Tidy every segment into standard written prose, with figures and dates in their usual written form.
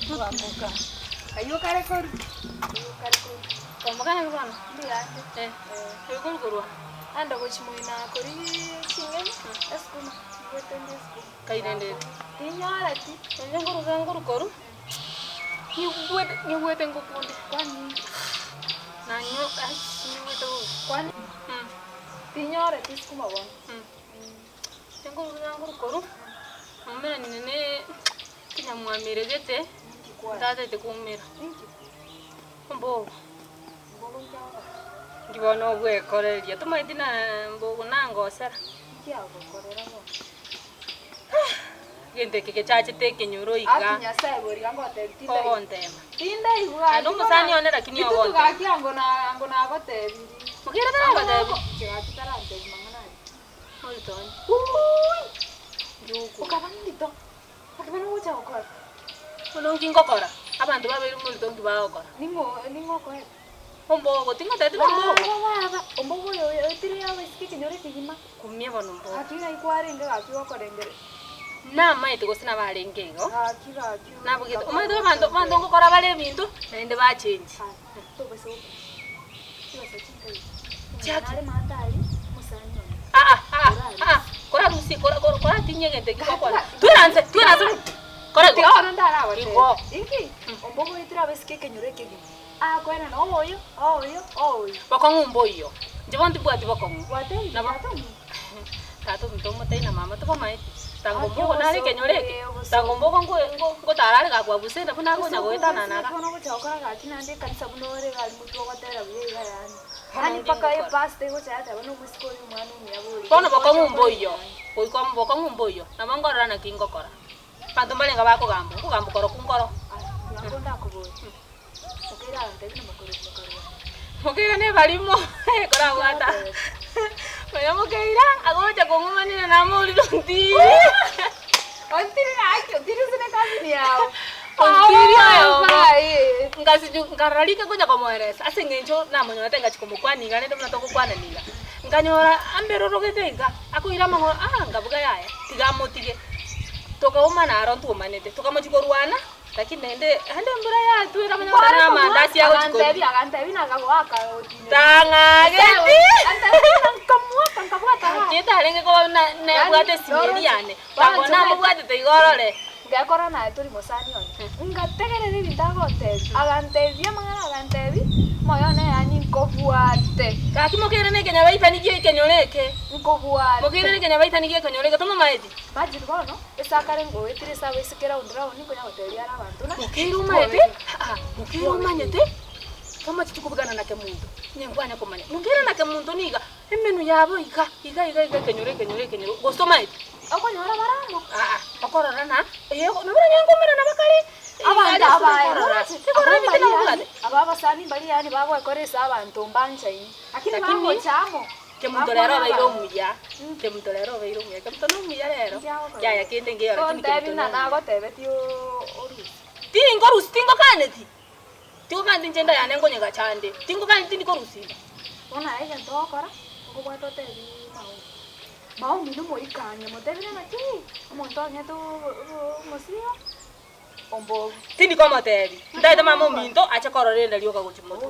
Kwamboka. Aywo kare korwa. Aywo kare korwa. Kwamboka naki bono? Mbuya ande. Eh, oyo korwa korwa. Ande gochia moino korigia ching'eni, esukuma, nigote nde esukuma. Kai rende Tinyoreti. Inche nkoruga nkoru koru, nyigwete nyigwete ngokunde. Kwani inki? Nanyo ai nyigwete bobe. Kwani tinyoreti esukuma bono. Inche nkoruga nkoru koru, naumeranire ne ekenyamwamire gete, Inki kwani? ntatete koumera. Inki? Ombogo. Ombogo inki agokora? Inki bono ogwekoreria, tomaeti na mbogo nangosera. Inki agokorera bono? Egento eke gechachete ekenyoro iga, Aki Nyasae bori angotebi tindaigwa. ogontema. Tindaigwa Naende gaki omosani bono one lakini rituko ogontema. gaki ango na ango nagotebiri. Mokeire Ango taragotebi? nako inche gaki tarantebi mang'ana aria. Morito one. Wuuui! Ndiokwa. Okaba ndito. Gaki bono ogocha gokora. Bono nki ngokora? Abanto babeire morito nki bagokora? Ning'o ning'o okoete? Ombogo, tingotebeti buna ombogo. Baba baba, ombogo oyo oetire abaiseke ekenyoro ekegima. Kumia bono ombogo. Gaki ng'ai kwarenge gaki gokorengere. Namaete gose nabo arenge igo. Gaki gaki Nabogete, omanyete abanto abanto ngokora bare ebinto, naende bachenji. Aya, tobasa gokwa. Chibesa chinkaiyo. Chiaki. Nare maate aria, omosani one. Aa aa aa, korarusie kora kora koratinyie egento ekio gokora. Tweranse, tweranse, kora igo. Tiga bono ndaragotebi. Igo. Inki? Ombogo oetire abaiseke ekenyoro ekegima. Akoenana oyo, oyo, oyo. Bokong'u mboiyo, inche bono tibwati bokong'u. Gwatebirie Nabo tata ominto? Tata ominto omotebi na mama tobamaeti, tanga Gaki ombogo nare obosoku ekenyoro eke, ee, obosoku. tanga ombogo nko- nko- ngotara are gakwabusa enda buna agonya Obosoku goetanana bwesete iga. bono ogocha gokora gaki naende ekanisa buna ore iga aria motwe ogotera buya iga yaani. Bono Yaani ndi mpaka ngokora. epastor egocha yateba buna omosike oria omwana omuya bori. Bono bokong'u mboiyo, goika bokong'u mboiyo, nabo nkorora naki ngokora. Abanto mbarenge bakogamba, okogamba korokwo nkoro. Aya, tiga nkonde akoboria. Mokeira agantebi na mokorwa mokarwana. Mokeira nebarimo korabwata. Oyo mokeira agocha kong'umanera namourire ontiri. Ontiri gaki, ontiri ase ne cousin yao. Ontiri oyomo. Aye. Ngasichu nkarora rika ngocha komoeresa ase eng'encho namonyorete ngachia komokwania iga rende buna togokwanani iga. Nkanyora amberorogete iga, akoira amang'oro ah nkabuga yaya, tiga amotige. Tokaumana aro ntwomanete, tokamochia korwana. Lakini naende, naende embura yatwire amanye goteba Kware ng'a amandasi kobua, agochi koria. agantebi agantebi na akagoaka otinyori. Tang'ageti. Antebi na nkamoaka nkabwata Gaki gaki. etarenge koba buna nebwate Yaani, esimi eria noroche, yane, tango bono namobwatete igo orore. Ngekora naye tori mosani one. Ngategerera ebinto agontebia, agantebia amang'ana agantebi, moyo one yaani nkobwate. Gaki mokerane ekenyabaitani gie ekenyoro eke. Nkobwate. Mokerane ekenyabaitani gie ekenyoro eke, tomomaeti? Imagine bono, Ase akare ngoetire ase abaiseke round round, nkonya gotebia are abanto ng'a Mokeire omanyete, aa, mokeire omanyete, tomachetie kobegana na kemonto, onye nkwanya komanya, mokeire na kemonto niga emenu yabo iga, iga iga iga ekenyoro ekenyoro ekenyoro, gose tomaeti? Okonyora bare amo. Aa, okorora na, eh, nabo nonye nkomerana bakare, Abanto abaye roche, roche, ekorora abwo ebite mbari nabobwate. yaani, aba abasani mbari yaani bagoekora ase abanto mbanchaini, lakini Lakini, bagocha amo. Kemunto rero obeire omuya, Kemunto rero obeire omuya, Kemunto nomuya rero, yaya kende nkeiyo lakini Tontebi Kemunto ng'a nomuya. nagotebetie orusie. Tinkorusia, tingokaneti, tingokaneti inche enda yane nkonyegacha ande, tingokaneti tindi korusia inda. Bono aye egento ogokora, okobwata otebi Naomi, Naomi nomoikanie, motebie naki omonto ong'ete omosio. Ombogo. Tindi komotebi, ntaete mama ominto ache korora enda rioka gochia motwe.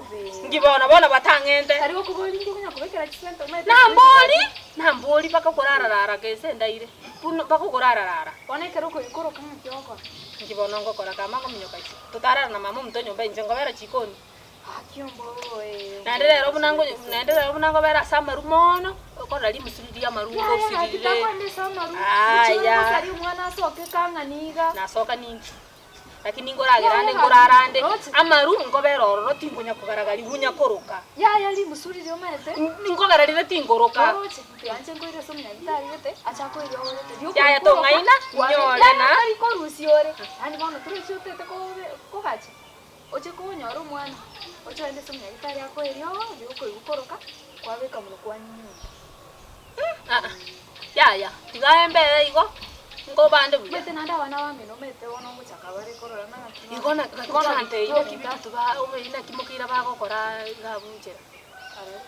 Nki bono bono batang'ente. Tari gokobori inki okonya kobekera chisente omanyete Nambori, nambori mpaka okorararara gese endaire. Buna mpaka okorararara. Bono ekero okoikoroka ng'aki ogokora? Nki bono ngokora kama ngominyoka isiko. Totarara na mama ominto nyomba inche ngobera chikoni. Gaki ombogo ee. Naende rero buna ngo naende rero buna ngobera ase amaru mono, okorora rimusu riria amaru Yaya gaki ngosirire. takoenda ase amaru. Gochia Aya. gosari omwana asoke kang'ani iga. Nasoka ninki? Lakini nkoragera ande Yaya nkorara ande, roche. amaru nkobera ororo tinkonya kogaragari bunya koroka. Yaya rimusu riria omanyete. Nkogera rire tinkoroka. Oroche, tianche nkoire ase omonyagitari gete, ache akoire ogete. Riria Yaya okoikoroka, tong'aina, kware- nyore Yaya na- tari korusia ore. Yaani bono torochi otete kobe kogacha. Oche konyora omwana, oche ogende ase omonyagitari akoe eriogo, riria okoigwa koroka, kwabeka monwe kwanyunyunta. Aa, yaya, tiga embere igo, nkobande buya. Omanyete naende abana bamino omanyete bono ngochaka bare korora ng'a naki Igo na gachante naki binto ba obe naki mokeira bagokora iga abwo nchera,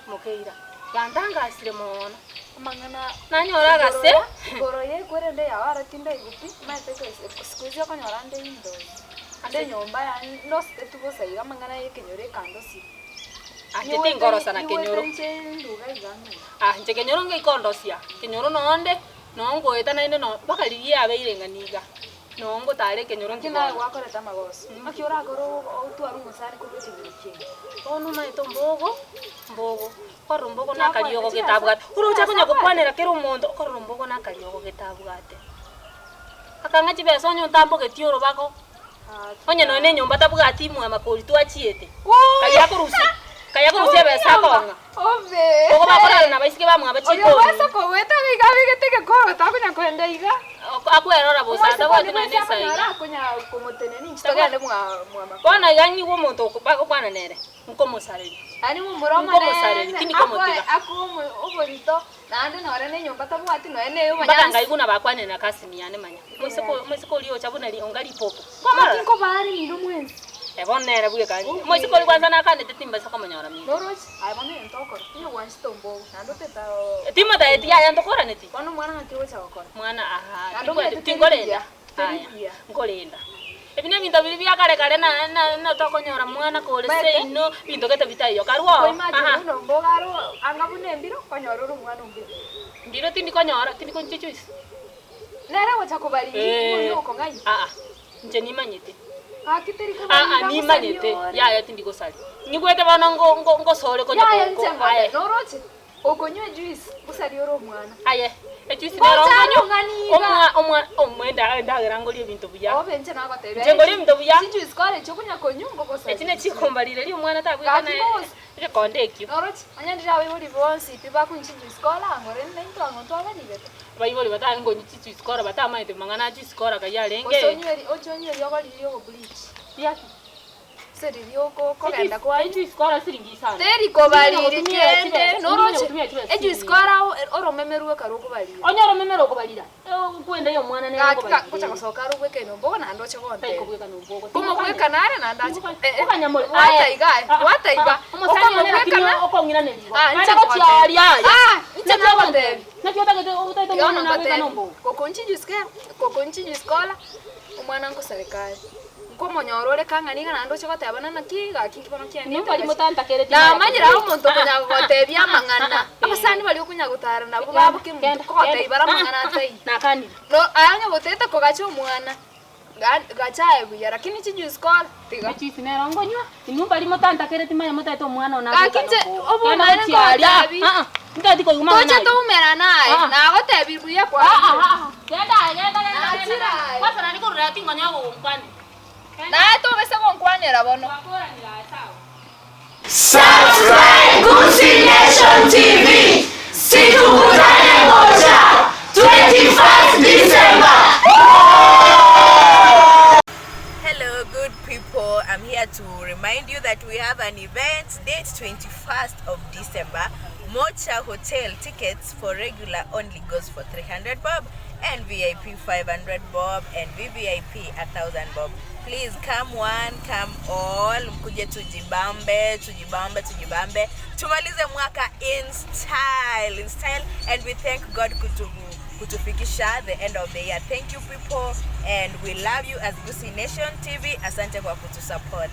mokeira. Yantangasire mono. Amang'ana Nanyora agase. Igoro ya igoro ya ekwerende yao aro tindaigwa pi, omanyete siku hizi okonyora nde indoors. Ase enyomba yane ndosete bosa iga amang'ana ya ekenyoro ekandosire. Inche tinkorosa na kenyoro. Inche nduga iga ng'ina. Ah, inche kenyoro ngeikondosia, kenyoro nonde, noo ngoeta naende noo mpaka riria yabeire ng'a niga, noo ngotara ekenyoro Naki naye nkibono. gwakorete amagoso, naki orakore otware omosani korwa ekenyoro kiaino. Bono omanyete ombogo, mbogo, okorora ombogo na akariogo getabwate, oroche akonya gokwanera kera omonto, okorora ombogo na akariogo getabwate. Akang'a chibesa onye ontambogeti orobago. Onye nonya na enyomba tabwati mwamakori twachiete, kayia akorusia kayia akorusia ebesa akong'a. Ogo bakorara na abaiseke bamwabo chikoni. Akwerora bosa tabwati nonya na esaiga. Bono iga nigo omonto bagokwana nere, nkomosareria, nkomosareria tindi komotiga. Naende nore nenyomba tabwati, nonya neye Mpaka obonyansi. nkaigwa buna bakwanire na cousin yane manya. Omoiseke oyo omoiseke oria ocha buna ri onga ripopo. Naki Nkwamorora? nkobaare inwe mwensi. Eh bono nere bweka. Omoiseke oria kwanza nakanete timbasa komonyora minto. Noroche? Aye bono egento okora, onye gwanchete ombogo, naende otete oo. Timotaeti yaya ntokoraneti. Bono omwana ng'aki ogocha gokora? Mwana ahaa Naende tinkwete omanyete teri tinkorenda. buya, teri Aya buya. nkorenda. Ebi nebinto biria bia kare kare na na na tokonyora mwana kore Maete? seino binto gete bitaiyo. Karue oo. Koimagine Aha. buna ombogo aro anga buna embiro, konyora ore omwana ombiro. Mbiro tindi konyora, tindi konywa chijuice. Nere ogocha kobariri, Eh. oria okong'aina. Aa, inche nimanyete. Gaki teri Aa, kobarira nimanyete. gosaria ore. Yaya tindi gosaria. Nyigwete bono ngo ngo ngosore konya Yaya ko inche ko ngote, aye. noroche? Okonywa ejuice, gosaria ore omwana. Aye, ejuice nero Ngocha ngonywa. ng'ani iga. Omwa omwa omwenda endagera ngorie ebinto buya. Obe inche nagotebia. Inche ngorie ebinto buya. Chijuice kore echio okonya konywa ngogosaria. Echi nechikombarire ria omwana tabweka Gaki bosi. egekonde ekio. Noroche, onye ndire abaibori bonsi pi bakonywa chijuice kore ang'o rende naintwe ang'o ntwabarigete. Abaibori batari ngonywa chijuice kore batamaete mang'ana a juice kore akayio arenge. Gose onywe eri oche onywe eriogo riria riogo bleach. Riaki. Ase riria okogenda kwanywa. Teri Teri kobariri kende noroche ejuice kora oromeme rwoka rokobarira. Onye oromeme rokobarira kwenda ya omwana nere Gaki okobarira. gocha gosoka are obwekaine ombogo naende oche gontebia. Taikobwekana ombogo. Komobwekana are naende ache Okanyamore. Bwata iga aye bwata iga Okomobwekana okong'iraneria. Ah, inche Naende gochiaria aya. Ah, inche nagotebia. Naki otagete otagete Bono omwana nabwekane ngotebia ombogo. kokonchi juice kola omwana nkosareka are. Nkomonyora ore kang'ani iga naende oche gotebana naki gaki nki bono kianete Nyomba gaki. motantakereti Namanyire aye omonto okonya gogotebia amang'ana, abasani baria okonya gotara nabwo baboke omonto kogotebia bare amang'ana ataiyo. Nakanire. No aye onye gotete kogacha omwana, ga- gacha aye buya lakini chijuice kore tiga. Ejuice nero ngonywa, inwe mbari motantakereti manya motaete omwana one Gaki abwekane inche ombogo. obomaene Genda gochiaria. nkogotebia. Ah, ah, ntotati koigwa mang'ana Toche ayio. toumerane aye, Ah. nagotebirie buya Ah, kwarire. ah, ah. Genda aye, genda, genda, genda, Nachire genda. aye. Kwanza nari korora tingonya gogonkwanera. Naye tobese gonkwanera bono. Twakoranire aye sawa. Subscribe Gusii Nation TV. Situkutane moja 21st December. Hello, good people. I'm here to remind you that we have an event date 21st of December. Mocha Hotel tickets for regular only goes for 300 bob and VIP 500 bob and VVIP 1000 bob. Please come one, come all. Mkuje tujibambe, tujibambe, tujibambe. Tumalize mwaka in style, in style and we thank God kutu kutufikisha the end of the year. Thank you people and we love you as Gusii Nation TV. Asante kwa kutusupport.